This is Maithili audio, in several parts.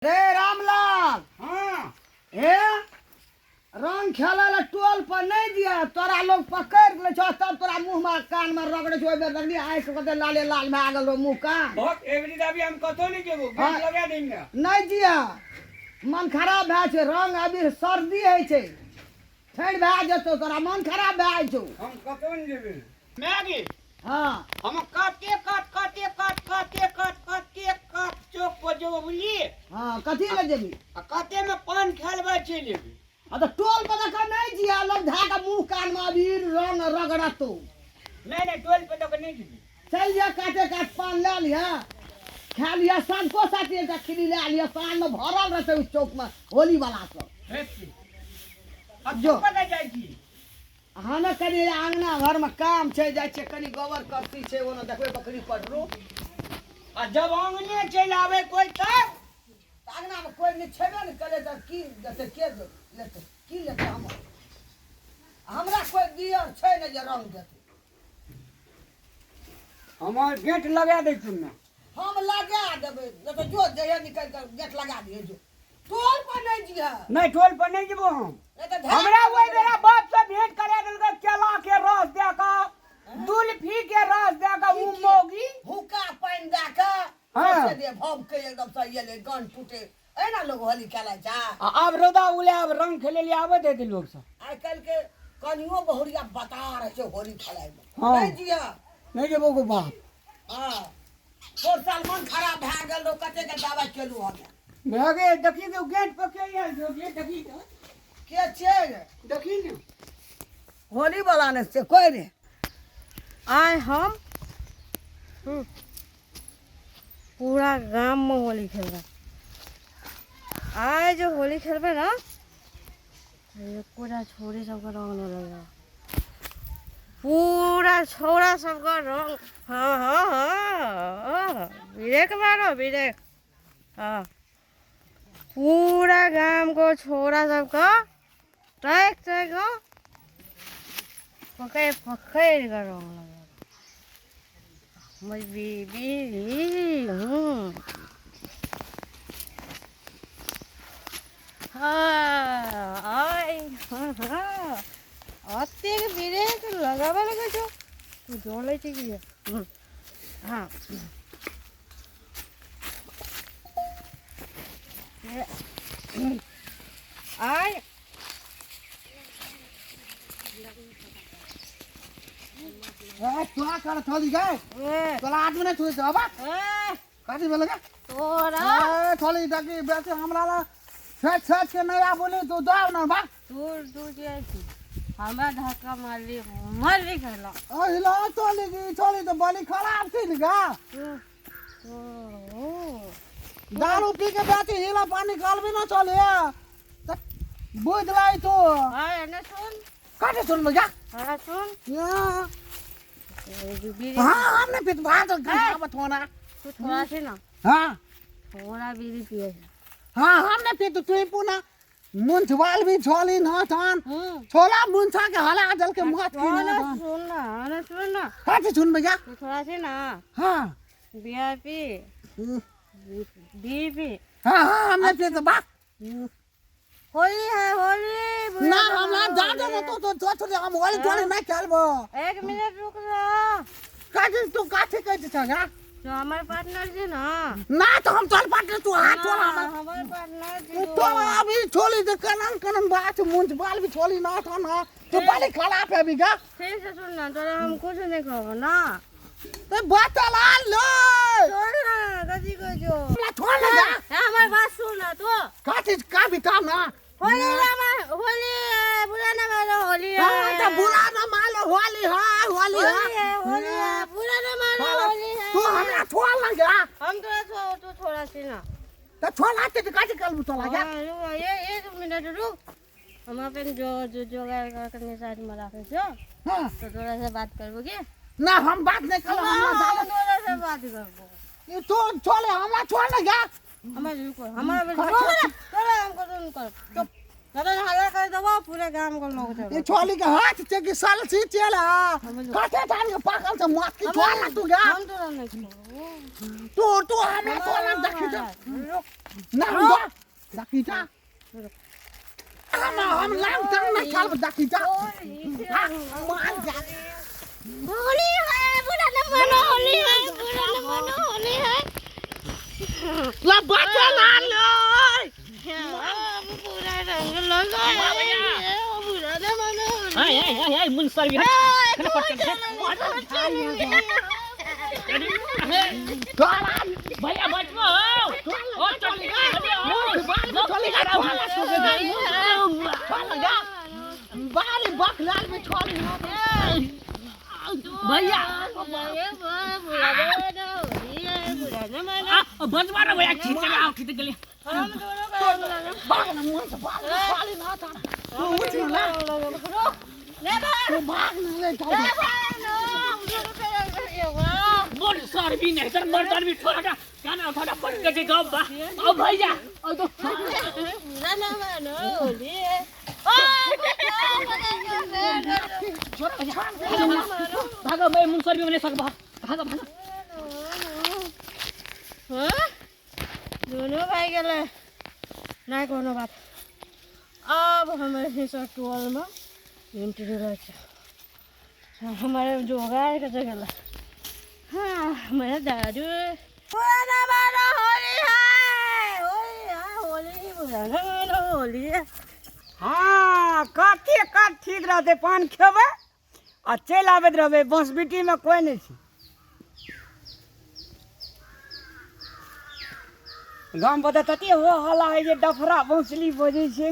रे रामलाल। हाँ। हे रंग खेले ला टोल पर नहीं दिया, तोरा लोग पकड़ ले छो तब तोरा मुंह में कान में रगड़े छो। ओइ बेर देखली आँखि कते लाले लाल में आ गेल रहो मुंह कान। बहुत एबरी दाबी हम कतो नहीं जेबो, गेट हाँ। लगा देंगे। नहीं दिया, मन खराब भए छै, रंग अबीर सर्दी होइ छै, ठंड भए जेतौ, तोरा मन खराब भए जाइ छौ। हम कतो नहीं जेबे। मैगी। हाँ। हम काते कात काते कात काते कात काते कात चौक पर जेबो बुझलिए। हाँ, कथी ले जेबी? आ काते में पान खेलबा चलि जेबी। आ तऽ टोल पर दऽ कऽ नहि जिया, लोग धए कऽ मुँह कान में अबीर रंग रगड़तौ। नहीं नहीं, टोल पर दऽ कऽ नहि जेबी। चलि जा काते कात पान लए लिहऽ, खा लिहऽ, साँझको साथे एकटा खिली लए लिहऽ, साँझमे भरल रहतै ओहि चौकमे होली वाला सब। ठीक। आ जो। तू कतऽ जाइ छी? हमे कनि आंगना घरमे काम छै, जाइ छियै कनि गोबर करसी छै ओने देखबै बकरी पटरू। आ जब आंगने चलि आबै कोइ तब? तऽ आंगनामे कोइ नहि छेबे ने करै तऽ की देतै, के लेतै, की लेतै हमर? हमरा कोइ दियर छै नहि जे रंग देतै। हमर गेट लगा दै छौ ने। हम लगा देबै, नहि तऽ जो जहिया निकलि कऽ गेट लगा दिहे जो। टोल पर नहीं जिहा। नहीं, टोल पर नहीं जेबो हम। नहीं तो ध्यान हमरा से ओहि जेबो। बेरा बाप से भेंट करा देलकै, केला के रस दए कऽ, दुल्फी के रस दए कऽ, उ मौगी हुक्का पानि दए कऽ, हाँ। सौंसे देह भभके एकदम से एलै, गन टूटे। एना लोग होली खेलाइ छै। आ आब रौदा उगलै, आब रंग खेलै लए आबैत हेतै लोग सब। आइ काल्हि के कनियो बहुरिया बता रहै छै होली खेलाइ मे। हाँ। नहीं जिहा। नहीं जेबो गो बाप। हाँ। तोर साल मन खराब भए गेल रहो, कते के दवाइ केलू हम। भए गेल, देखी तो गेट पर के आयल छौ, गेट देखी तो। के छियै रे? देखी ने। होली वाला ने से कोइ रे। आइ हम पूरा गाम में होली खेलबै। आइ जे होली खेलबै ना, एकोटा छोरी सबके रंग नहि लगबै, पूरा छौड़ा सबके रंग। हाँ हाँ हाँ, ब्रेक मारो ब्रेक। हाँ, पूरा गाम को छोरा सबके ताकि ताकि कऽ पकड़ि पकड़ि कऽ रंग लगबै। हमर बीबी हूँ हाँ आइ हाँ हाँ, अतेक ब्रेक लगाबऽ लगै छौ तू, जलै छै की? हाँ आइ ए तोरा कर थोड़ी गए, तोरा आदमी नहीं छुए बाबा। कथी भेल गे? तोरा ए थोड़ी डकी बेटे हमरा ला छेद छेद के नहीं आ बोली तू दाव ना बा। तू तू जे छी हमरा धक्का मारली मारली खेला। ओ हिला थोड़ी की थोड़ी तो बड़ी खराब थी गा। तू तू दारू पी के बेटी हिला पानी काल भी ना चले त बुझ लाई तू। हाँ एने सुन। काटे सुन लो जा। हाँ सुन। या। बीड़ी। हाँ हमने पीत भात गावत होना। तू थोड़ा से ना। हाँ। थोड़ा बीड़ी पिए। हाँ हमने पीत तू ही पुना मुंछवाल भी छोली ना थान। छोला मुंछा के हला जल के मत की ना थान। सुन ना, अरे सुन ना। काटे सुन भैया। तू थोड़ा से ना। हाँ। बीआईपी। बीपी। हाँ हाँ हमने पीत बा। होली है होली। ना हमरा जा दे ना तो तो तो तो हम होली थोड़ी ना खेलबो। एक मिनट रुक जा। काटे तू काटे कहै छ गा? तो हमार पार्टनर जी ना। ना तो हम तोर पार्टनर तू हाथ छोड़ हमर। हमार पार्टनर जी। तो अभी छोली दे कनन कनन बात मुंज बाल भी छोली ना था ना तो बाली खराब है अभी गा। फिर से सुन ना, तोरा हम कुछ नहीं कहबो ना। तो बात ला लो। छोड़ ना कथी कहै छौ? हमरा छोड़ ना जा। ए, हमर बात सुन ना तो। काटे का बिता ना। होली रामा होली है, बुरा ना मानो होली है। हाँ, तो बुरा ना मानो होली है, होली है। होली है, होली है, बुरा ना मानो होली है। तू हमरा छोड़ ना जा। हम तोरा छोड़, तू थोड़ा सी ना। तो छोड़ ना ते काटे कल तो लगा। हाँ, रुक, ये एक मिनट रुक। हम अपन जो जो जोगाड़ करके साइड में राखे छो। हाँ। तो तोरा से बात करबो की? ना हम बात नहीं करबो, हमरा हाँ, जाने। तोरा से बात करबो। ये तो छोड़े, हमरा छोड़ ना जा। हमरा रुको, हमरा हाँ, रुको छोड़। ना, तोरा हम कतौ नहीं करब। चुप। दादा हल्ला कर देबो पूरे गाम के लोग ये जब छोली के हाथ छै कि साल छी चल कते टाइम के पाकल छै मत की छोला तू गा हम तोरा नहीं छोड़बो तू तू हमरा छोला देखी जा ना हम जा देखी जा हम हम लाम तंग नहीं खाल देखी जा हाँ, मार जा होली है बुरा न मानो होली है बुरा न मानो होली है ला बच्चा ना ले अब पूरा रंग लगाए बुरा न मानो हाय हाय हाय हाय मुन सर भी हाय, खाना पटकन तोरा भैया बचबो हो ओ चल बारी बकलाल में छोली भैया बुरा न होली है बुरा न मानो आ बचबा रे भैया खींच के आओ खींच के ले हम दोनों का बुरा न भाग ना मुंह से भाग ना छोली ना तारा तू उठ ना ले भाग तू भाग ना ले ले भाग ना हम दोनों का मोर सर भी नहीं सर मर्दान भी थोड़ा सा गाना थोड़ा पटक के गाओ बा ओ भैया ओ तो बुरा न मानो होली है भागो मैं मुन सर भी नहीं सकबा भागो भागो हाँ? दोनों भाई गेलै नहि कोनो बात अब हमर हिस्सा टोलमे एंट्री रहै छै हमारे जोगाड़ के जगह हाँ हमारे दादू पुराना मानो होली है होली है होली पुराना मानो होली है हाँ कते कत ठीक रहतै पान खेबै आ चलि आबैत रहबै बँसबिट्टीमे कोइ नहि छै गाम पर तऽ तते हो हल्ला होइ छै डफरा बौंसली बजै छै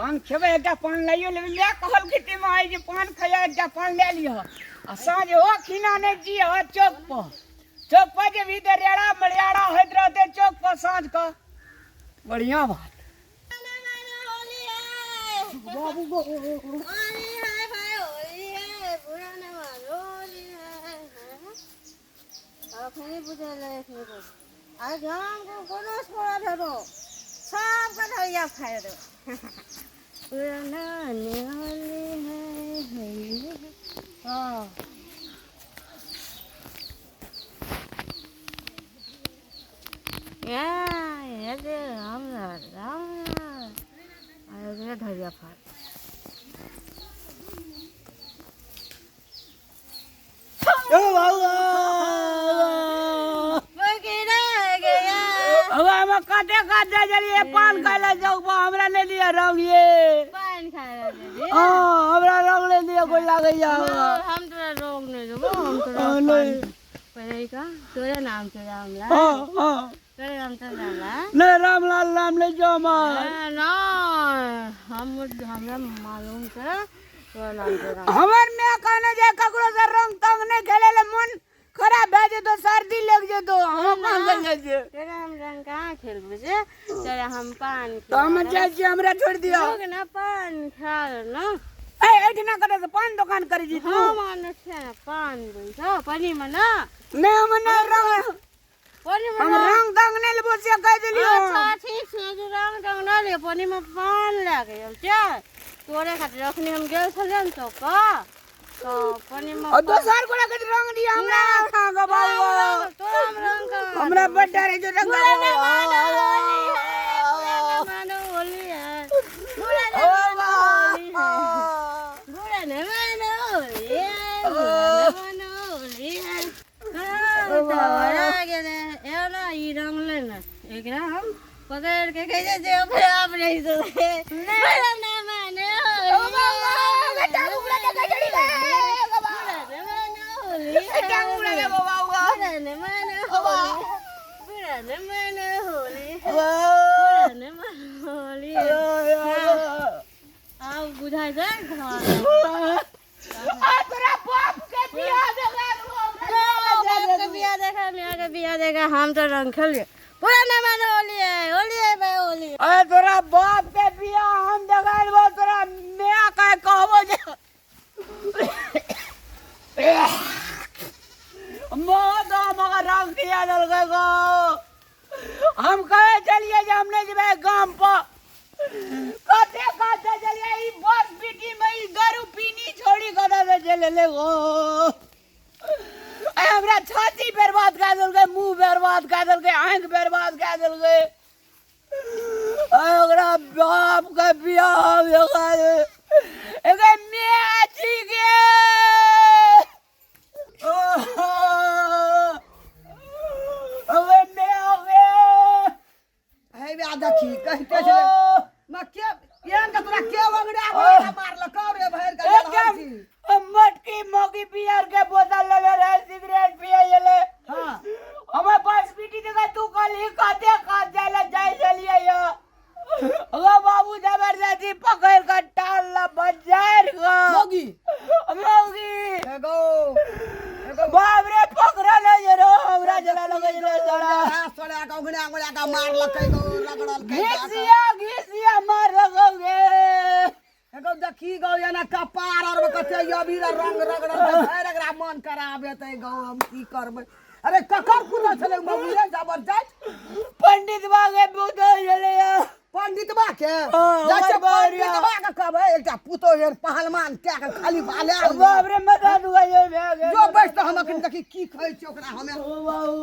पान खेबै एकटा पान लैयो लेबै लए कहल खेतीमे होइ छै पान खैया एकटा पान लए लिह आ साँझ हो खिना नहि जिह चौक पर चौक पर जेबही तऽ रेड़ा मरियाड़ा होइत रहतै चौक पर साँझ कऽ बढ़िआँ बात पुराना मानो होली है बाबू गो होली है भाई होली है पुराना मानो होली है अखनी बुझल है एखनी कुछ आ गाम के कोनो छोड़ा धरो सबके धरिया फाड़ि दो पुराना होली है होली है हाँ या ये दे राम राम राम आ एकरे धरिया फाड़ पकड़ा गया हवा काटे काटे चलिए पान खाय लए चौक पर हमरा नहि दिअ रंग ये पान खाय रहे हाँ हमरा रंग नहि दिअ कोइ लागैया हमरा हम तोरा रोग नहीं देबो हम तोरा हाँ, पान नहीं। पहले का तोरे नाम से रामलाल हाँ हाँ तोरे नाम से रामलाल नहि रामलाल नाम नहि छौ हमर ना हम हमरा मालूम छै तोरा नाम से राम हमर माय कहने जे ककरो से रंग तंग नहि खेले ले मन खराब भए जेतो सर्दी लग जेतो हम कहाँ चल जाइ छियै तोरा हम रंग कहाँ खेलबो से तोरा हम पान तऽ हम जाइ छियै हमरा छोड़ि दिअ लोग ना पान खा ना ए एहिठिना कतऽ से पान दोकान करै छी तू हम आनै छियै ना पान दै छौ पानी मे ना नहि हम नहि रंग पानी मे हम रंग तंग नहि लेबो से कहि देलियौ अच्छा ठीक छै तू रंग तंग ना ले पानी मे पान लए के गेल छै तोरे खातिर अखनी हम गेल छलियै ने चौक पर तऽ पानी मे आ दोसर गोरा के रंग दिअ हमरा खा के बाबू तोरा हम रंग कहाँ हमरा बड डर होइ छै रंग बुरा न मानो होली है बुरा न मानो होली है बुरा न मानो होली है बुरा न मानो होली है बुरा न मानो होली है हाँ, तोरा गेलै एना ई रंग ले ने एकरा हम पकड़ के कहै छै ओकरे आप नहीं तो बुरा न मानो होली है बुरा न मानो होली है बुरा न मानो होली बुरा न मानो होली है बुरा न मानो होली है आब बुझाइ छै घर बाप के बियाह देखा मियाँ के बियाह देखा हम तो रंग खेलिए पूरा न मानो होली है होली है भाई होली है। अरे तोरा बाप के बियाह हम देखा देबो तोरा माय के कहबो जे मौत मगर रंग दिया देलकै गो हम कहे चलिए जे हम नहीं जेबै गाम पर। कते कते चलिए ई बस पीटी में ई गरु पीनी छोड़ी कदा से चले ले गो। ऐ हमरा छाती बर्बाद कर देलकै, मुंह बर्बाद कर देलकै, आँखि बर्बाद कर देलकै। ऐ ओकरा बाप के बियाह एकर माय छी गे। हे बे देखी कहिते छलै म के केहन के तोरा के वंगड़ा वंगड़ा मारलकौ रे भरि के एकदम मटकी मोगी बियर के बोतल लेले रहे, सिगरेट पिए गेले। हां हमें बस पीटी देखा तू कल ही खाते खात जाले जाय चलिए यो। अगर बाबू जबरदस्ती पकड़ कर टाल ला बजार गो। मोगी मोगी एगो एगो बाप रे पकड़ा ले जरो हमरा जला लगे जरो साला। सोड़ा के उंगड़ा उंगड़ा के मारलकै गो रगड़लकै। घिसिया घिसिया मार लगोगे। एगो देखी गो एना कपार आर में कते अबीर रंग रगड़ल भरि एकरा मन कराबे ते गो हम की करबै। अरे ककर पुतल छलै मौगी रे जबरदस्त? पंडित बागे पुतल छलै। पंडितबा के हाँ, जाइ छै हमर बारिया। पंडितबा के कहबै एकटा पुतोह एहन पहलवान कए के खाली भाले आबि। बाप रे मजा दुआ ये भए गेल। जो बैस तऽ हम अखन देखी की कहै छै ओकरा हमे। ओ बाबू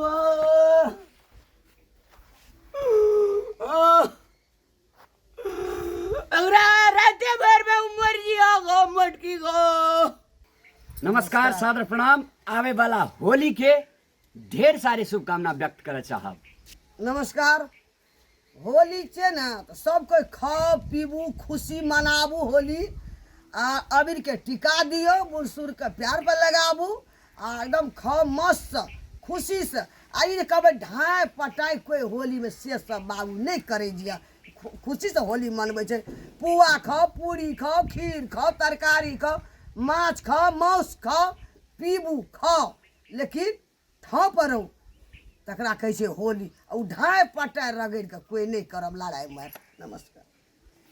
ओकरा राते भर में उमर जिया गो मटकी गो। नमस्कार, सादर प्रणाम। आवे वाला होली के ढेर सारे शुभकामना व्यक्त करे चाहब। नमस्कार। होली छै ने तऽ सब कोइ खाउ पीबू खुशी मनाबू होली, आ अबीर के टीका दियौ, बूढ़ सूढ़ के प्यार पर लगाबू आ एकदम खाउ मस्त से खुशी से। आ ई जे कहबै ढाइ पटाइ कोइ होली में से सब बाबू नहि करै जिया, खुशी से होली मनबै छै। पुआ खाउ, पूरी खाउ, खीर खाउ, तरकारी खाउ, माछ खाउ, मांस खाउ, पीबू खाउ, लेकिन ठाँव पर रहू, तकरा कहै छै होली। आ ओ ढाइ पटाइ रगड़ि कऽ कोइ नहि करब लड़ाइ मारि। नमस्कार।